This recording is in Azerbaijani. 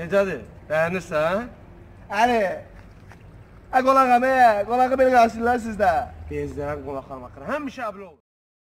Necədir? Bəyənirsən? Əli. Ə qonaq əmi, qonağı belə qarşılayırlar sizdə. Bezdirən qonaqlar baxır. Həmişə əbli olur.